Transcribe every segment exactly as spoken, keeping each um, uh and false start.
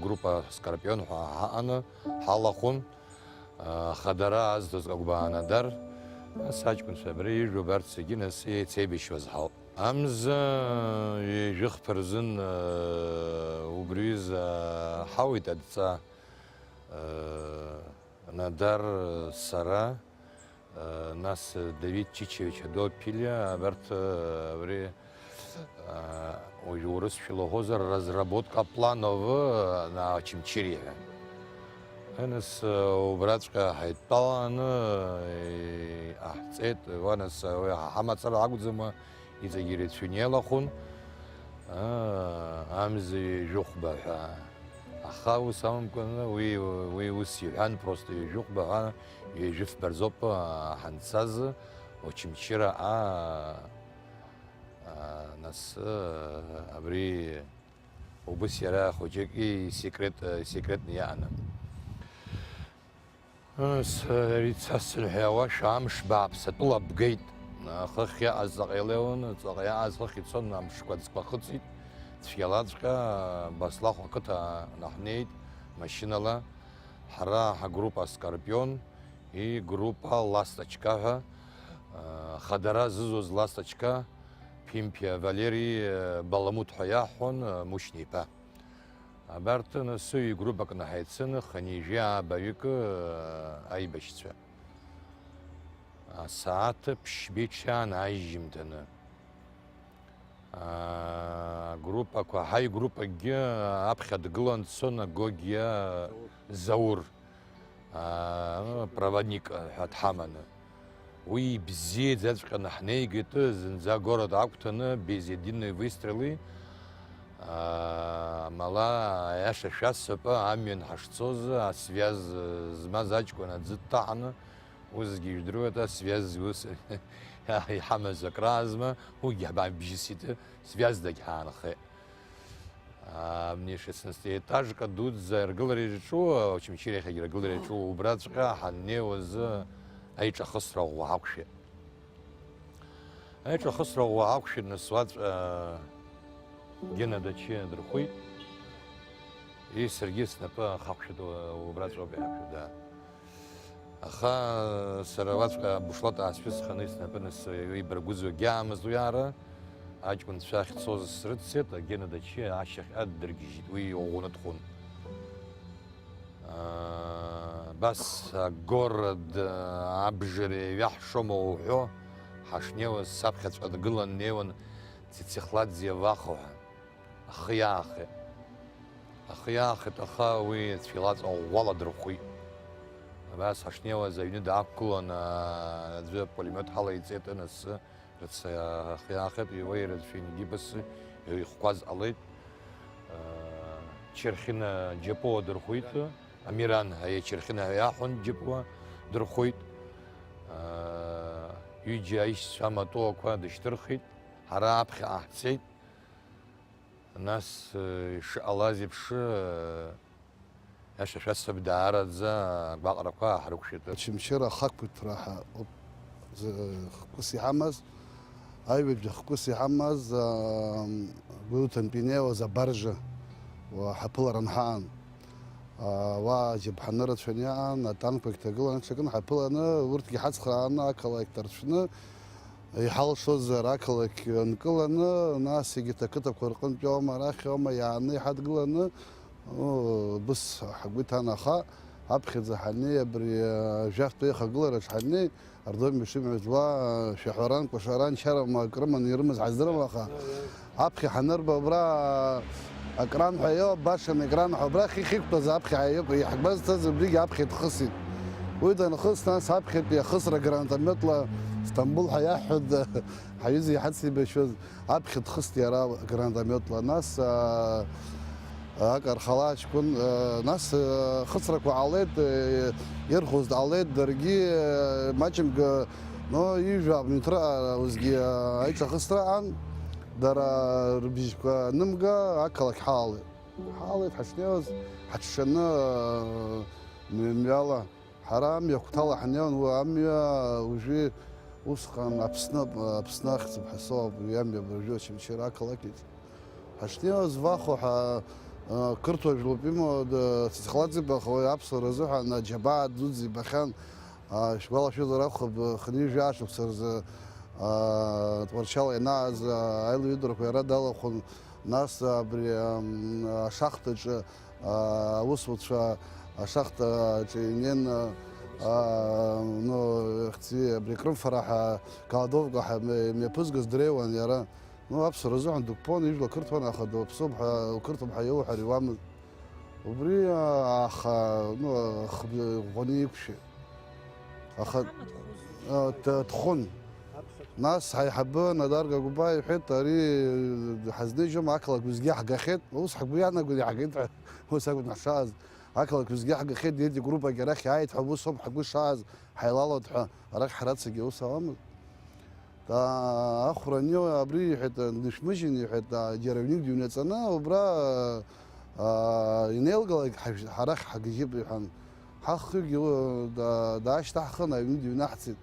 Группа Скорпион ҳәа ҳаҟаны ҳалахәын, аха дара азҭоз Кагәбаа Надар, нас аҷкәынцәа абра ижәу абарҭ зегьы нас еицеибашьуаз ҳауп. Амза ҩажәихԥа рзын, убриазы ҳауит адҵа, Надар, сара, нас Давид Чичевич Адопилиа, абарҭ, абри, уажә урысшәа лаҳәозар, разработка планов на Очамчыре ҳәа. Нас убраҵәҟьа ҳаидтәаланы иҟаҳҵеит, уа нас уи ҳа ҳамацара акәӡам, иҵегь ирацәаҩны иалахәын, аа, амза ҩажәихәба ҳәа. Аха ус амамкәаны, уи, уи ус иҳәан, просто ҩажәихәба ҳәа, ҩажәи фба рзоуп, аа, ҳанцаз, Очамчыра, аа, аа, нас, аа, абри убыс иара хәыҷык исекрет, исекретны иааны. Ас, ицасырҳәауашәа амш бааԥс атәыла бгеит. Хыхь иаҟаз ҵаҟа илеиуан, ҵаҟа иаҟаз хыхь ицон, амшқәа ӡқәа хыҵит. Цәгьалаҵәҟьа Баслахә ақыҭа наҳнеит машьынала. Ҳара ҳгруппа Скорпион, игруппа Ласточка ҳәа, хадара зызуз Ласточка, Ԥимԥиа Валери, Баламут ҳәа иаҳҳәон, Мушьни иԥа. Абарҭ нас игруппакны ҳаицын, хынҩажәи ааба ҩык, аибашьцәа. Асааҭ ԥшьбеиԥш иаан аижьымҭаны. Агруппақәа, ҳаи группакгьы аԥхьа дгылан дцон Агогиа Заур. Аа, проводник ҳәа дҳаманы. Уи ибзиаӡаҵәҟьаны ҳнеигеит, зынӡа агород ақәҭаны, без единой выстрелы. Аа, амала, аиаша шәасҳәап, амҩан ҳашцоз, асвиаз змаз аҷкәын аӡы дҭаҳаны, усгьы ижәдыруеит, асвиаз ус иҳамаз акраазма, уигьы ҳбжьысит, свиаз дагь ҳаанхеит. Абни шестнадцатиэтажка дуӡӡа аргылара иаҿу, Очамчыра иахьагьы аргылара иаҿу, убраҵәҟьа ҳаннеиуаз аиҿахысра ӷәӷәа ҳақәшәеит. Аиҿахысра ӷәӷәа ҳақәшәеит, нас уаҵәҟьа Гена Дачиа дырхәит. Ии, саргьы снапы ахақәшәеит, убраҵәҟьоуп иҳақәшәо, да. Аха сара уаҵәҟьа бушлат аасшьысханы снапы нас ибаргәызуа агьаамызт уи аара, аҷкәынцәа ахьцоз срыццеит, Гена Дачиа ашьахьҟа ддыргьежьит, уи иӷәӷәаны дхәын. Аа, абас агород абжара иҩаҳшома уҳәо, ҳашнеиуаз саԥхьаҵәҟьа дгылан днеиуан Цицихладзе Вахо ҳәа. Ахы иаахеит. Ахы иаахеит, аха уи цәгьалаҵәҟьа ӷәӷәала дырхәит. Абас ҳашнеиуаз аҩны даақәгылан, аӡәы апулемиот ҳалаиҵеит, анасы рыццакы ахы иаахеит, уи ирацәаҩнгьы басы ихәқәаз ҟалеит. Черхина Џьапуа дырхәит, Амиран, аиа, Черхина ҳәа иаҳҳәон, Џьапуа дырхәит. Ҩыџьа аишьцәа амаҵуақәа дышьҭырхит, ҳара аԥхьаҟа ҳцеит. Нас, э, ишыҟалаз еиԥш, э, иаша шәасҳәап, даараӡа агәаҟрақәа ҳрықәшәеит. Очамчыра ахақәиҭра ҳәа ауп, зы, хкыс иҳамаз, аҩбатәи хкыс иҳамаз, ам, гәыҩҭантә инеиуаз абаржа, уа ҳаԥыларан ҳаан. А, уа џьаԥҳаны рацәаны иаан, атанкқәагь ҭагылан, ҽакын ҳаԥыланы, урҭгьы ҳацхрааны, ақалақь ҭарцәны, иҳалшозар ақалақь нкыланы, нас егьырҭ ақыҭақәа рҟынтә иоума, арахь иоума иааны иҳадгыланы, о, быс ҳгәы иҭан, аха аԥхьаӡа ҳаннеи, абри, а, жәафтәи аихагылараҿ ҳаннеи, Ардом ишимҳәаз уа, а, шәаҳәаран, кәашаран, чарама акрыманы ирымаз ҳаздырам, аха аԥхьа ҳанырба, убра, а, акран ҳәа иоуп, башан акран ҳәа, убра хыхь иқәтәаз аԥхьа иоуп, иаҳгәазҭаз убригьы аԥхьа дхысит. Уи данхыс, нас аԥхьатәи ахысра гранатометла Стамбул ҳәа иаҳҳәоз, ҳаҩыза иҳацеибашьуаз, аԥхьа дхыст иара гранатометла. Нас, а, акархала аҷкәын, а, нас, а, хыцрақәа ҟалеит, а, ирхәыз ҟалеит, даргьы, а, маҷымкәа, но, ҩажәа минуҭра, а, усгьы, а, аиҿахысра аан, дара рыбжьқәа анымга, ақалақь ҳалалеит. Ҳалалеит, ҳашнеиуаз, ҳаҽшаны, а, мҩала. Ҳара амҩа агәҭала ҳнеиуан, уи амҩа уажәы усҟан Аԥсны, Аԥсны ахьӡуп ҳәа соуп, уи амҩа уажәы Очамчыра ақалақь иҵегь. Ҳашнеиуаз Вахо ҳәа Қырҭуа жәлоуп имоу, д-, сызхалаӡеит, аха уи аԥсуара азыҳәан аџьабаа дуӡӡа ибахьан. А, шәгәалашәозар акәхап, хынҩажәа шықәса рзы, а, Тҟәарчал ианааз, а, аилаҩыдарақәа иара далахәын, нас абри, ам, ашахтаҿы, а, аусуцәа ашахтаҿы инеин, а, а, ну, хьӡи, абри Крымфара ҳәа, Голодовка ҳәа мҩа-, мҩаԥызгоз дреиуан иара. Ну, аԥсуара азыҳәан дықәԥон, ижәла қырҭуан, аха дуаԥсоуп ҳәа, уқырҭуп ҳәа иауҳәар иуамызт. Убри, а, аха, ну, хыб-, ӷәӷәаны иқәшәеит. Аха, Аҳамаҭ хәыз. А, д-, дхәын. Нас ҳаиҳабы Надар Гагәба иҳәеит, ари ҳазнижьуам, ақалақь ҩызгьы ҳгахьеит. Ус ҳгәы иаанагон иаҳгеит ҳәа, ус акәын ҳшааз. Ақалақь ҩызгьы ҳгахьеит, иеит игруппагьы арахь иааит ҳәа, ус ауп ҳгәы шааз, ҳаилалоит ҳәа, арахь ҳрацагьы ус ауамызт. Та, ахәра аниоу, абри, иҳәеит, дышәмыжьын, иҳәеит, а, џьара ҩнык дыҩнаҵаны, убра, а, инеилгалак ҳажә-, ҳарахь ҳагьежьып, иҳәан. Ҳахҩыкгьы, уа, да-, даашьҭаҳхын, аҩны дыҩнаҳҵеит.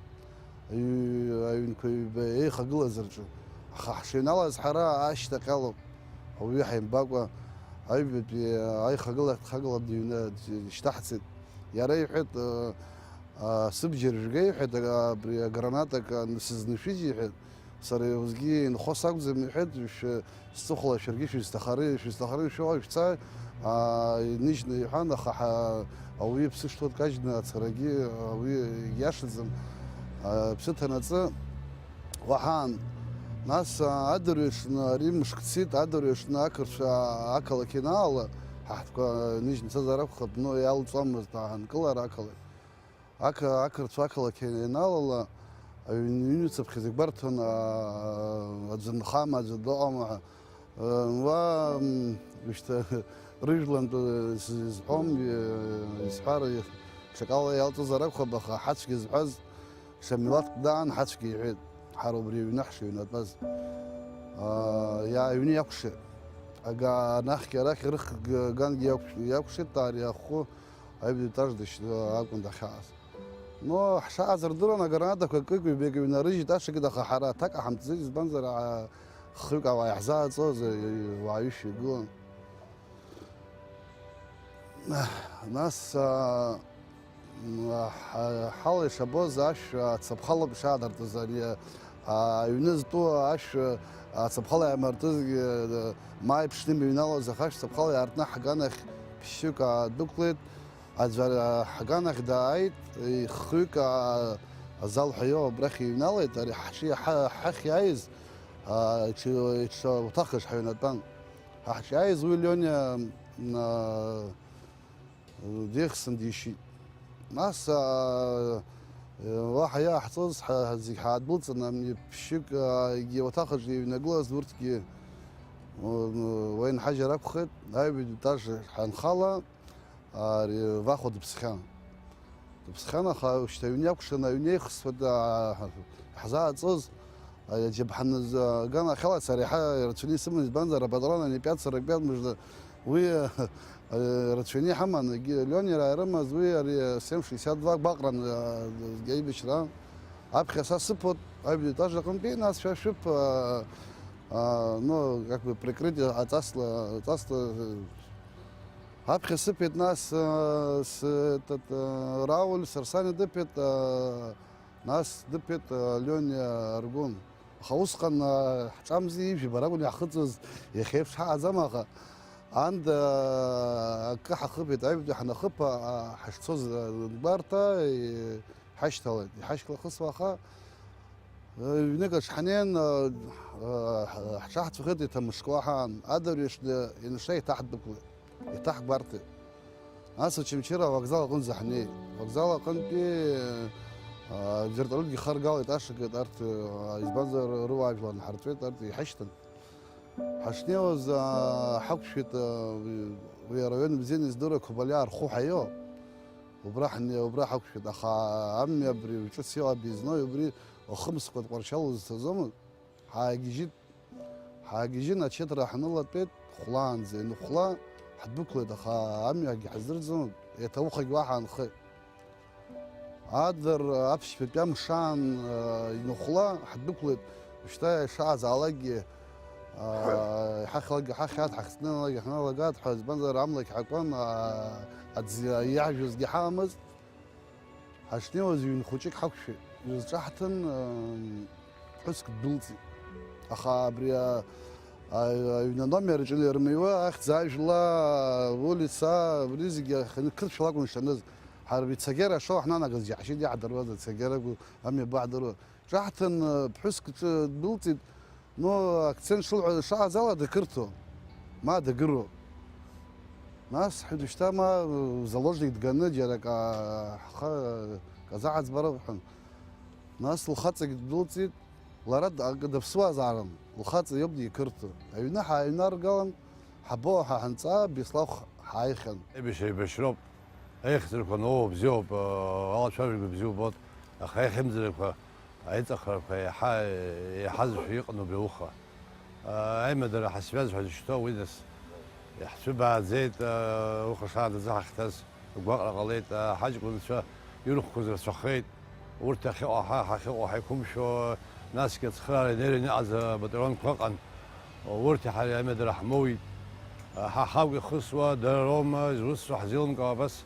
Аҩ-, аҩнқәа ҩба еихагылаз рҿы. Аха ҳшыҩналаз ҳара ашьҭахь алоуп. Ауаҩы ҳаимбакәа, аҩбатәи аихагыла-, ҳхагыла дыҩны дышьҭаҳҵеит. Иара иҳәеит, а, А, сыбџьар жәга, иҳәеит, а, абри агранатак, а, сызнышәыжь, иҳәеит. Сара усгьы инхо сакәӡам, иҳәеит, шәы-, сҵыхәала шәаргьы шәызҭахары, шәызҭахары шәоуа шәца, а, иныжьны иҳәан, аха ҳа-, ауаҩы иԥсы шҭоу дкажьны ацарагьы ауаҩы ииашаӡам. А, иԥсы ҭанаҵы уаҳан. Нас, а, адырҩаҽны ари мышк цеит, адырҩаҽны ақырҭцәа ақалақь ианаала, ҳаҳҭқәа ныжьны цазар акәхап, ну, иалҵуамызт аҳанкылара ақалақь. Ақа-, ақырҭцәа ақалақь ианалала, аҩн-, ҩнуцаԥхьа зегь гәарҭон, а-, аӡәы нхама, аӡәы дыҟама ҳәа. Уа, м, ушьҭа рыжәлантә, э, с-, изҳәом, э, исҳәар, ҽакала иалҵызар акәхап, аха ҳацәгьа зҳәаз, ҽа милаҭк даан ҳацәгьа иҳәеит, ҳара убри аҩны ҳшыҩнатәаз. А, иа-, аҩны иакәшеит. Ага, анахьгьы арахь рыхгангьы иакәш-, иакәшеит, ари ахәы аҩбатәи етаж дышь-, акәын дахьааз. Но ҳшааз рдыруан, агранатақәа акык-ҩбак ҩнарыжьит, ашагьы, аха ҳара аҭак ҟаҳамҵаӡеит, избанзар, а, хҩык ауаа иаҳзааӡоз, а, уаҩышәа игылан. Нас, а, м, ҳа-, ҳала ишабоз ашә ацаԥхалоуп ишаадыртыз, ани, а, аҩны зтәу ашә ацаԥхала иаамыртызгьы, а, ма иԥшны имыҩналоз ахашә цаԥхала иаартны ҳганахь ԥшьҩык аадәықәлеит. Аӡәы ҳганахь дааит, ихҩык, а, азал ҳәа иоуа абрахь иҩналеит, ари ҳҽы иаҳа-, ҳахь иааиз, а, иҽы, иҽы уҭахыш ҳаҩнатәан. Ҳа ҳҿы иааиз уи Лиониа, а, дихсын дишьит. Нас, а, уаҳа иааҳҵоз ҳа-, зегь ҳаадәылҵын, ами ԥшьҩык, а, егьи ауаҭах аҿы иҩнагылаз урҭгьы, уа-, уа инҳажьыр акәхеит, аҩбатәи етаж ҳанхала, Ари Вахо дыԥсхьан. Дыԥсхьан, аха шьҭа аҩны иакәшаны, аҩны еихсуа, а, ҳзааҵоз, а, иаџьаԥҳаны, а, аганахьала сара иаҳа ирацәаны исыман, избанзар, апатрон ани пиат сорок пиат мыжда, уи, а, а, ирацәаны иҳаман, егьи Лион иара ирымаз, уи ари семь шестьдесят два гәаҟран, а, аибашьра. Аԥхьа са сыԥот, аҩбатәи етаж аҟынтәи, нас шәа шәыԥ, а, а, ну, как бы прикрытие аҵасла, аҵасла, Аԥхьа сыԥеит, нас, э, с-, этот, э, Рауль Сарсани дыԥеит, э, нас дыԥеит, э, Лиониа Аргәын. Аха усҟан, э, ҳҿамзи, ижәибара акәын иаҳхыҵуаз, иахьеиԥш ҳаҟаӡам, аха анда, э, акы ҳахыԥеит, аҩбатәи ҳанахыԥа, э, ҳашцоз, э, гәарҭа, э, ҳашьҭалеит, иҳашьклахысуа, аха, э, ҩнык аҿы ҳанеин, э, э, ҳ-, ҳҽаҳҵәахит иҭамышкуа ҳаан, адырҩаҽны инаша иҭаҳдәықәлеит. Иҭаҳгәарҭеит. Нас Очамчыра авокзал аҟынӡа ҳнеит. Авокзал аҟынтәи, а, вертолетгьы харгалеит, ашагеит арҭ, а, избанзар, рыуаажәлар нҳарҵәеит, арҭ иҳашьҭан. Ҳашнеиуаз, а, ҳақәшәеит, а, уи, уи араион бзианы издыруа Қәабалиаа рхәы ҳәа иоуп. Убра ҳне-, убра ҳақәшәеит, аха амҩа абри ҿыц иоуп, объездной, убри уахымскәа Тҟәарчал узцаӡомызт. Ҳаагьежьит. Ҳаагьежьын, ачеҭра ҳнылатәеит, хәлаанӡа ианхәла, ҳдәықәлеит, аха амҩагьы ҳаздырӡом, еиҭа ухагь уа ҳаанхеит. Адыр аԥшьбатәи амшаан, а, ианхәла, ҳдәықәлеит, шьҭа ишаазаалакгьы, Ҳахьлак-, ҳахьаҭ ҳахьцны ҳналагеит ҳәа, избанзар, амлакь ҳакуан, аӡ иаажәызгьы ҳаамызт. Ҳашнеиуаз ҩын хәыҷык ҳақәшәеит. Ирызҿаҳҭын, ԥҳәыск ддәылҵит. Аха абри аҩны аномер аҿы ирымҩуа ахьӡ ажәла, улица, абри зегьы ахьынқырҭшәала акәын ишаныз. Ҳара абри Цагера ашоу ҳнанагаз џьаҳшьеит, иаҳдыруаз Цагера амҩа баҳдыруа. Ҿаҳҭын, ԥҳәыск ҿы ддәылҵит, ну, акцент шылҳәаз, шааз ала дақырҭуа, ма дагыруа. Нас ҳәа дышьҭа, ма заложник дганы џьара ка-, ҳхы казаҳаӡбароуп ҳәа. Нас лхаҵагь ддәылҵит, лара д-, акы даԥсуазаарын, лхаҵа иоуп дикырҭо. Аҩны ҳааҩнаргалан, ҳабо ҳәа ҳанҵаа, Беславх ҳааихьан. Аибашьра еибашьроуп. Аихьӡарақәа ноуа бзиоуп, алацәажәага бзиа убоит, аха аихьымӡарақәа, аиҵахарақәа еиҳа еиҳазшәа иҟан убри ауха. Аимадара ҳазшәаз ҳәа зышьҭоу уи нас иаҳцәыбааӡеит, ауха шаандаӡа ҳахьҭаз агәаҟра ҟалеит, ҳаҷкәынцәа ирхәқәаз рацәахеит. Урҭ ахьыҟоу ҳа ҳахьыҟоу ҳаиқәымшәо, насгьы ацхыраара инеираны иҟаз абаталионқәа ыҟан. Урҭи ҳареи аимадара ҳмоуит. Ҳа ҳауп ихысуа, дара роума зусҭцәа ҳзеилымкаауа абас,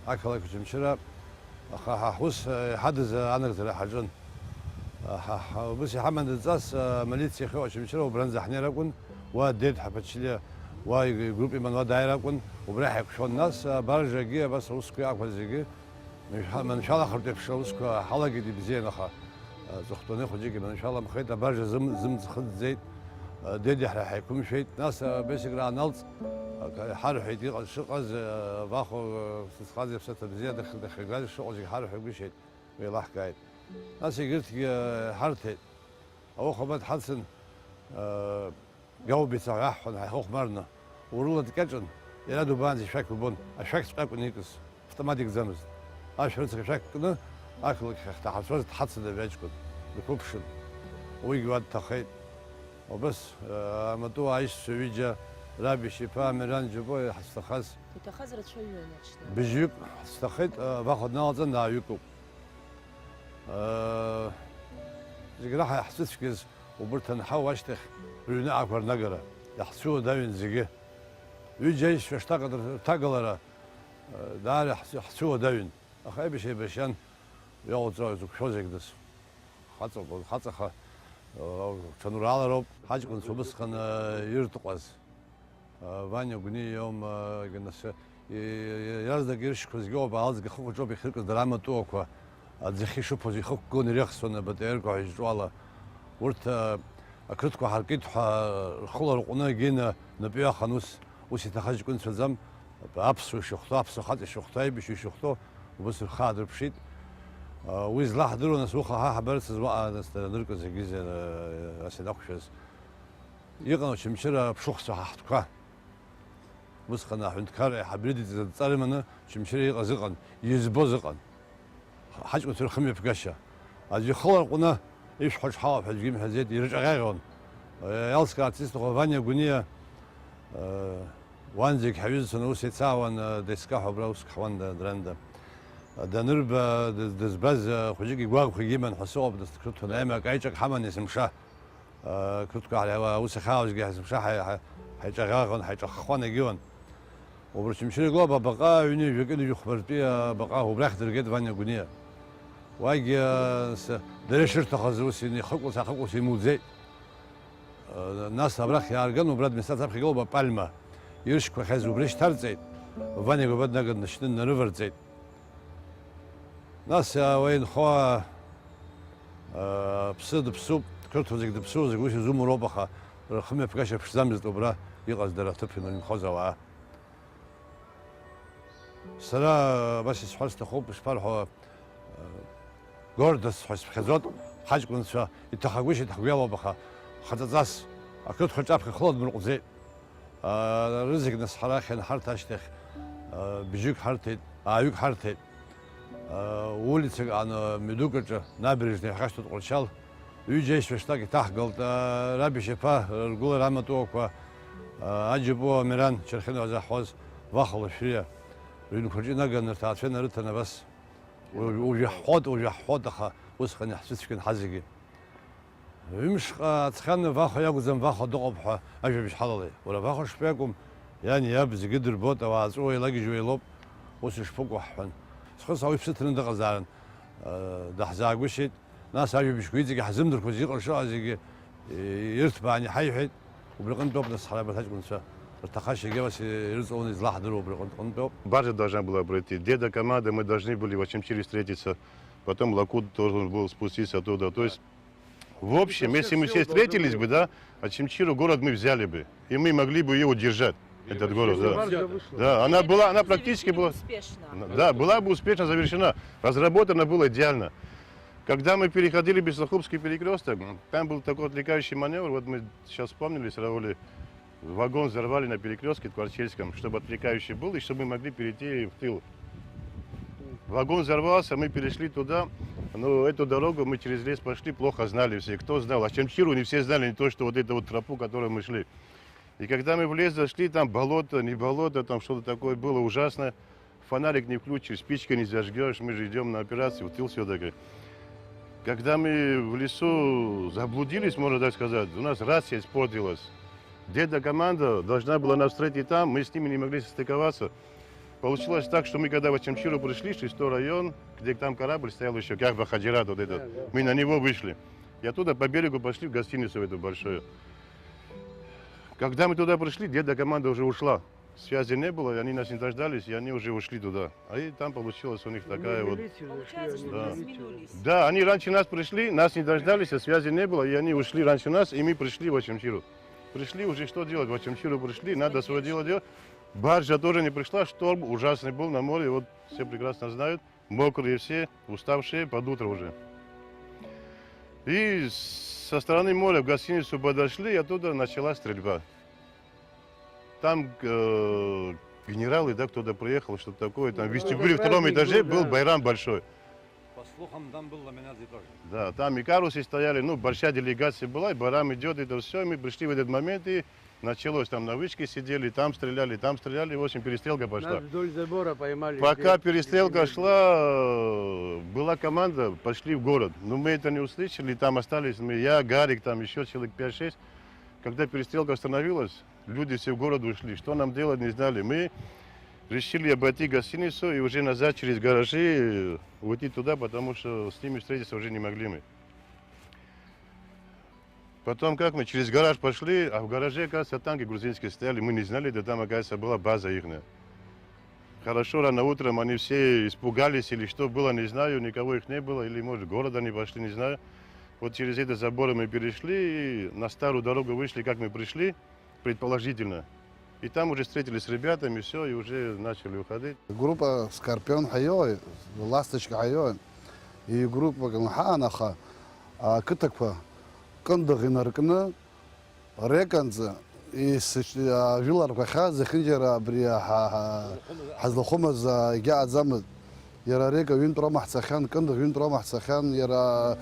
ақалақь Очамчыра. Аха ҳа ҳус иҳадыз анагӡара ҳаҿын. Ҳа, ҳа, убас иҳаман дҵас, амилициа иахьыҟоу Очамчыра убранӡа ҳнеир акәын, уа дед ҳаԥачылиа, уа игруппа иман уа дааир акәын, убра ҳаиқәшәон. Нас абаржагьы абас аусқәа иаақәаз зегьы Маншәалахартә еиԥш аусқәа ҳалагеит ибзиан, аха, а, ҵыхәтәаны хәыҷык иманшәаламхеит, абаржа зым-, зымӡ хыҵӡеит, а, дедеи ҳареи ҳаиқәымшәеит, нас, а, бесик рааналҵ, а, ка-, ҳарҳәеит иҟаз шыҟаз, а, Вахо, а, сызхаз иаԥсаҭа бзиа дахь-, дахьагаз шыҟоу зегьы ҳарҳәагәышьеит, уеилаҳкааит. Нас егьырҭгьы, а, ҳарҭеит. Ауха абат ҳацын, а, Гаубица ҳәа иаҳҳәон ҳаихахәмарны, урыла дкьаҿын, иара дубаанӡа ишәақь убон, ашәақьҵәҟьа акәын икыз, автомат икӡамызт. Ашә рыцқьа ашәақь кны, ақалақь ахь дҳарцәаз дҳацын абри аҷкәын, дқәыԥшын. Уигьы уа дҭахеит. Убас, аа, амаҵуаа аишьцәа ҩыџьа, Рабишь иԥа Амиран Џьопуа ҳазҭахаз. Иҭахаз рацәаҩын аҽны. Быжьҩык ҳазҭахеит, аа, Вахо дналаҵан, ааҩыкоуп. Зегь раҳа иаҳзыцәгьаз убырҭ анҳау ашьҭахь рыҩны аақәа рнагара, иаҳцәуадаҩын зегьы. Ҩыџьа аишьцәа шҭакада рҭагалара, даара иаҳцәуадаҩын, аха аибашьра еибашьан, иаҟауҵо зықәшәо зегь дас. Хаҵа, хаҵаха, ҽануралароуп, ҳаҷкәынцәа убысҟан иртҟәаз. Ваниа Гәниа иоума, нас, иаразнак иршьқәазгьы оуп, аалӡга хыхәаҿоуп ихьыркыз дара амаҵуақәа, аӡахьы ишыԥоз ихықәгыланы ирыхсуан абатаиарка ҳәа изҿу ала. Урҭ, ақырҭқәа ҳаркит ҳәа, рхы ларҟәны агьина напы ҩахан, ус, ус иҭахаз ҷкәынцәаӡам, аԥсуа ишахәҭоу, аԥсуа хаҵа ишахәҭоу, аибашьҩы ишахәҭоу, убыс рхы аадырԥшит. Уи злаҳдыруа, нас, уаха ҳа ҳабарыцыз уаҟа, нас, дара ныркы зегьы, ас ианақәшәаз. Иҟан Очамчыра аԥшыхәцәа ҳа ҳтәқәа. Усҟан аҳәынҭқарра аиҳабыра идҵаз адҵа рыманы Очамчыра иҟаз ыҟан, избоз ыҟан. Ҳаҷкәынцәа рхымҩаԥгашьа. Аӡәы ихы ларҟәны ишәҳәаҿ ҳауп ҳәа аӡәгьы имҳәаӡеит, ирҿаҟьаҟьон. Иалскаарц исҭаху Ваниа Гәыниа, уанӡагь ҳаҩызцәа аус еицаауан, деицкаҳәа убра уск ҳуан, д-, дранда. Данырба, дыз-, дызбаз, хәыҷык игәаӷқәагьы иман ҳәа сыҟоуп, нас дқырҭуан, аимак аиҿак ҳаман есымша. Қырҭқәа ҳара аус ахьаауазгьы ҳазыԥша ҳаи-, ҳаи-, ҳаиҿаӷаӷон, ҳаиҿаххуан егьиуан. Убра Очамчыра иҟоуп абаҟа, ҩынҩажәи жәакы, ҩынҩажәи хәба ртәи абаҟа, убрахь дыргеит Ваниа Гәыниа. Уагь, с-, дара ишырҭахыз ус инеихыкәылц-аахыкәылц имуӡеит. Нас абрахь иаарган, убра администрациа аԥхьа игылоуп апальма. Иршьқәахьаз убра ишьҭарҵеит. Ваниа Гәыба днаган днашьны днарыварҵеит. Нас, а, уа инхо, а, аԥсы дыԥсуп, қырҭуа зегь дыԥсуа зегь ус изумуроуп, аха рхымҩаԥгашьа ԥшӡамызт убра иҟаз дара аҭыԥ инхоз ауаа. Сара, а, абас исҳәар сҭахуп, ишԥарҳәо, а, гордость ҳәа сыԥхьаӡоит, ҳаҷкәынцәа иҭахагәышьеит ҳгәы иалоуп, аха хаҵаҵас ақырҭқәа рҿаԥхьа хыла дмырҟәӡеит. Рызегь нас ҳара ахьынҳарҭ ашьҭахь, бжьык ҳарҭеит, ааҩык ҳарҭеит. Улицак ан, мҩадук аҿы, набережный ҳахьашьҭоу Тҟәарчал, ҩыџьа аишьцәа шҭак иҭаҳгалт, Рабишь иԥа, ргәыла рамаҵуақәа, Аџьапуа Амиран, Чархьынҳәа заҳҳәоз, Ваха Лашәриа, рыҩнқәа рҿы инаганы рҭаацәа инарыҭан абас. Уажә, уажә иаҳҳәот, уажә иаҳҳәот, аха усҟан иаҳцәыцәгьан ҳазегьы. Ҩымшҟа аҵхьан Вахо иакәӡам, Вахо дыҟоуп ҳәа ажәабжь ҳалалеит. Уара Вахо шԥакәым, иан иаб зегьы дырбоит, ауаа ҵәыуа еилагьежьуа еилоуп, ус ишԥыкәу ҳҳәан. Схы сауа иԥсы ҭаны дыҟазаарын, э, даҳзаагәышьеит. Нас ажәабжьқәа иҵегьы ҳзымдырқәоз иҟаршо зегьы, э, ирҭбааны иҳаиҳәеит. Убри аҟынтәоуп нас ҳара абарҭ аҷкәынцәа рҭахашьагьы абас ирыҵаланы излаҳдыруа убри аҟынтә-, аҟынтәоуп. Баржа должна была пройти. Деда команда, мы должны были в Очамчире встретиться. Потом Лакут должен был спуститься оттуда. То есть, в общем, если мы все встретились бы, да, Очамчиру город мы взяли бы. И мы могли бы ее удержать, этот город, да. Да, она была, она практически была, да, была бы успешно завершена. Разработана была идеально. Когда мы переходили Беслуховский перекресток, там был такой отвлекающий маневр, вот мы сейчас вспомнили, сравнили, вагон взорвали на перекрестке Творческом, чтобы отвлекающий был, и чтобы мы могли перейти в тыл. Вагон взорвался, мы перешли туда, но эту дорогу мы через лес пошли, плохо знали все. Кто знал, Очамчиру не все знали, не то, что вот эту вот тропу, которую мы шли. И когда мы в лес зашли, там болото, не болото, там что-то такое было ужасное. Фонарик не включишь, спичкой не зажгешь, мы же идем на операцию, в тыл все-таки. Когда мы в лесу заблудились, можно так сказать, у нас рация испортилась. Деда команда должна была нас встретить там, мы с ними не могли состыковаться. Получилось так, что мы когда в Очамчиру пришли, шестой район, где там корабль стоял еще, Кяхба Хаджират, вот этот, мы на него вышли. И оттуда по берегу пошли в гостиницу эту большую. Когда мы туда пришли, Деда команда уже ушла. Связи не было, и они нас не дождались, и они уже ушли туда. А и там получилась у них такая вот... Получается, что Да. они разминулись. Да, они раньше нас пришли, нас не дождались, а связи не было, и они ушли раньше нас, и мы пришли в Очамчиру. Пришли уже, что делать, в Очамчиру пришли, надо свое дело делать. Баржа тоже не пришла, шторм ужасный был на море, вот все прекрасно знают, мокрые все, уставшие, под утро уже. И со стороны моря в гостиницу подошли, и оттуда началась стрельба. Там, э, генералы, да, кто-то приехал, что-то такое, там в вестибюле, втором этаже был байрам большой. По слухам, там был Ламинадзе тоже. Да, там и карусы стояли, ну, большая делегация была, и байрам идёт, это всё, и мы пришли в этот момент, и началось, там на вышке сидели, там стреляли, там стреляли, в общем, перестрелка пошла. Нас вдоль забора поймали. Пока перестрелка шла, э, была команда, пошли в город. Но мы это не услышали, там остались мы, я, Гарик, там ещё человек пять-шесть. Когда перестрелка остановилась, люди все в город ушли. Что нам делать, не знали. Мы решили обойти гостиницу и уже назад через гаражи, э, уйти туда, потому что с ними встретиться уже не могли мы. Потом как мы через гараж пошли, а в гараже, оказывается, танки грузинские стояли. Мы не знали, да там, оказывается, была база ихняя. Хорошо, рано утром они все испугались или что было, не знаю, никого их не было, или, может, в город они пошли, не знаю. Вот через эти заборы мы перешли и на старую дорогу вышли, как мы пришли, предположительно. И там уже встретились с ребятами, всё, и уже начали уходить. Группа Скорпион ҳәа иҟои, Ласточка ҳәа иҟои, игруппак ҳаан, аха ақыҭақәа Кындыӷ инаркны, Реканӡа, ес-, ажәыларқәа ахьаа зехьынџьара абри ҳа-, ҳа-, ҳазлахәымыз, а, егьаҟаӡамызт. Иара Река ҩынтә роума ҳцахьан, Кындыӷ ҩынтә роума ҳцахьан, иара,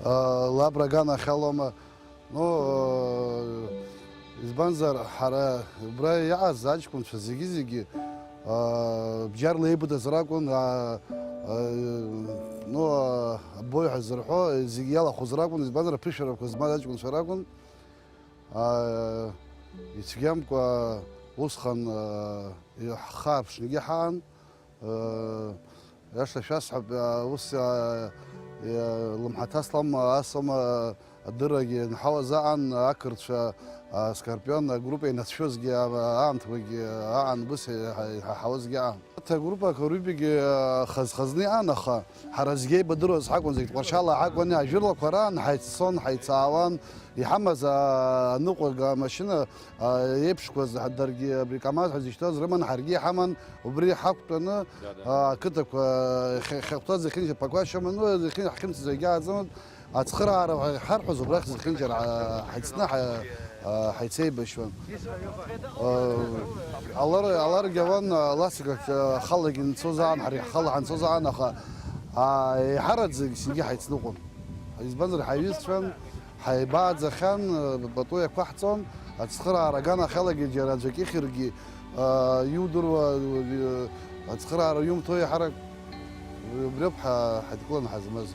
а, Лабра аганахьалоума. Ну, а, избанзар, ҳара убра иааз аҷкәынцәа зегьы-зегьы, а, бџьарла еибыҭаз ракәын, а, а, ну, а, абои ҳәа зырҳәо, зегьы иалахәыз ракәын, избанзар, аԥышәарақәа змаз аҷкәынцәа ракәын. Аа, ицәгьамкәа усҟан, аа, ҳхы ааԥшнгьы ҳаан, аа, иаша шәасҳәап, аа, ус, аа, иа-, лымҳа ҭаслам, асома адыррагьы нҳауаз аан, ақырҭцәа, аа, Скорпион агруппа инацәшәозгьы, аа, аамҭақәагьы аан, ус иҳа-, иҳаҳауазгьы аан. Урҭ агруппақәа рҩбагьы, аа, хаз-хазны иаан, аха ҳара зегьы еибадыруаз ҳакәын, зегь Тҟәарчалаа ҳакәын, ажәырлақәа раан ҳаиццон, ҳаицаауан, иҳамаз, аа, аныҟәага амашьына, аа, еиԥшқәаз, ҳа-, даргьы абри КамАЗ ҳәа зышьҭаз рыман, ҳаргьы иҳаман, убри ҳақәтәаны, аа, ақыҭақәа, хьа-, хьахәҭа зехьынџьара Ԥақәашь аман, уи зехьын-, ҳхьымӡӷ зегьы ааӡамызт. Ацхыраара ҳәа иҳарҳәоз убрахь зехьынџьара ҳа-, ҳаицны ҳа-, ҳаицеибашьуан. Алар-, аларгьы ауан, ласык ахь, ахалагьы нцозаан, ҳара ҳхала ҳанцозаан, аха, а, еиҳараӡак зегьы ҳаицныҟәон. Избанзар, ҳаиҩызцәан, ҳаибааӡахьан, пату иақәаҳҵон, ацхыраара аганахьалагьы џьара аӡәк ихьыргьы, а, иудыруа, а, ацхыраара иумҭо еиҳарак убриоуп ҳа-, ҳадкыланы ҳазмаз.